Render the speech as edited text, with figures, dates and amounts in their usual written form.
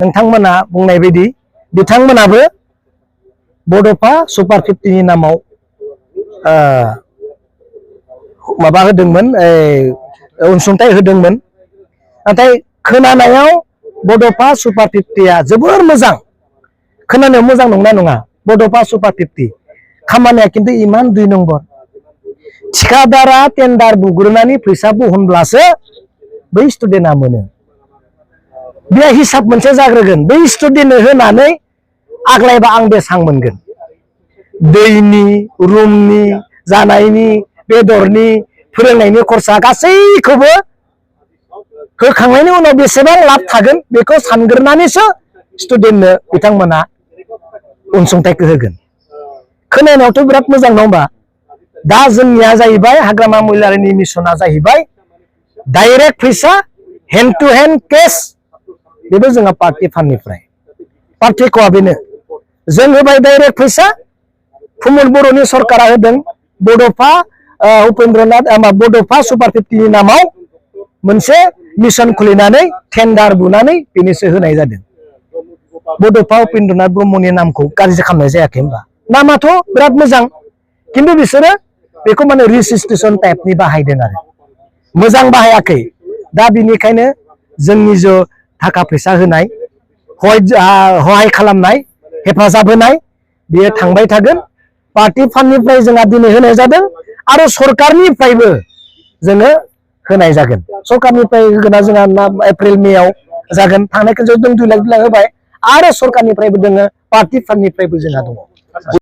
नोंथांमोना बुंनाय बायदि बिथांमोनाबो बड'फा सुपार 50 नि नामाव माबा होदोंमोन अनसुंथाइ होदोंमोन नाथाय खोनानायाव बड'फा सुपार 50 आ जोबोर मोजां खोनानायाव मोजां नंना नङा बड'फा सुपार 50 खामानिया किन्तु इमान 2 नम्बर ठिकादारा टेन्डार बुग्रोनानै फैसा बहनब्लासो बै स्टुडेन्टआ मोनो बे हिसाब मोनसे जाग्रोगोन बै स्टुडेन्टनो होनानै आग्लायबा आं बेसां मोनगोन दैनि रुमनि जानायनि बेदरनि फोरोंनायनि खरसा गासैखौबो होखांनायनि उनाव बेसेबां लाब थागोन बेखौ सानग्रोनानैसो स्टुडेन्टनो बिथांमोना अनसुंथाइखौ होगोन खोनानायावथ' बिराद मोजां नङा होमबा दा जोंनिया जाहैबाय हाग्रामा महिलारिनि मिशना जाहैबाय डाइरेक्ट फैसा हेन्ड टु हेन्ड केस बेबो जोंहा पार्टी फान्डनिफ्राय पार्टीखौ बेनो जों होबाय डाइरेक्ट फैसा प्रमद बर'नि सरकारा होदों बड'फा उपेन्द्रनाथ बड'फा सुपार 50 नि नामाव मोनसे मिशन खुलिनानै टेन्डार बुनानै बेनिसो होनाय जादों बड'फा उपेन्द्रनाथ ब्रह्मनि नामखौ गाज्रि खालामनाय जायाखै होनबा नामाथ' बिराद मोजां किन्तु बिसोरो बेखौ माने रेजिस्ट्रेशन टाइपनि बाहायदों आरो मोजां बाहायाखै दा बिनिखायनो जोंनि जो थाखा फैसा होनाय हहाय खालामनाय हेफाजाब होनाय बेयो थांबाय थागोन पार्टी फान्डनिफ्राय जोंहा दिनै होनाय जादों आरो सरकारनिफ्रायबो जोङो होनाय जागोन सरकारनिफ्राय होगोना जोंहा एप्रिल मेआव जागोन थांनाय खेबसेयाव जों 2 लाख होबाय आरो सरकारनिफ्रायबो दोङो पार्टी फान्डनिफ्रायबो जोंहा दङ